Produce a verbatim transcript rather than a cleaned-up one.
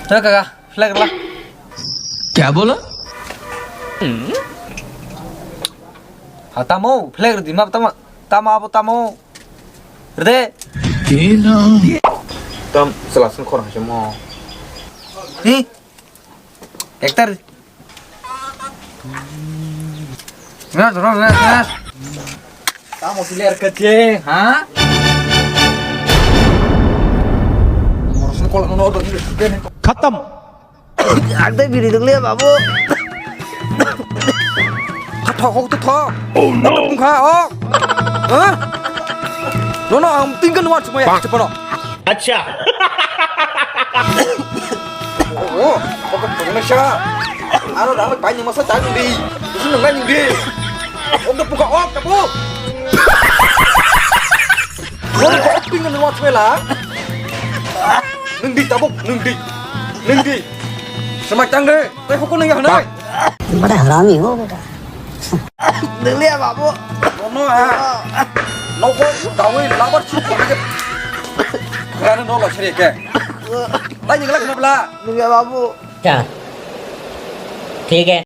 Hei kaka, flag rwla. Kya bola? Ha, tamo, flag rwdi ma, tamo, tamo abo tamo. Rwde. Tam, selasin khorang se mo. Hi? Ektar. Ras, ras, ras, ras. Tamo clear kecil, ha? Morosnya kolak nono order ini. Khatam. Agdai biri dong le, babu. Khathok hok to thok. Oh no. Kha, oh. Ha? Nono, ang tinggal nuat semua ya, cepat. Acha. Oh, oh, kok kena sya? Aro dah, pakai ni masa tadi di. Itu nengah ni di. Om dah buka om, tapu. Om dah buka om, tinggal lewat sela. Neng di tabuk, neng di, neng di. Semak tang deh, teh hukum nengah nai. Bada harami ho beta. Diliya babu. Nono ha. Noko dawi labar chu. Kerana nolo seri ke. Lai nengah kenapa lah? Diliya babu. Acha. Thik hai.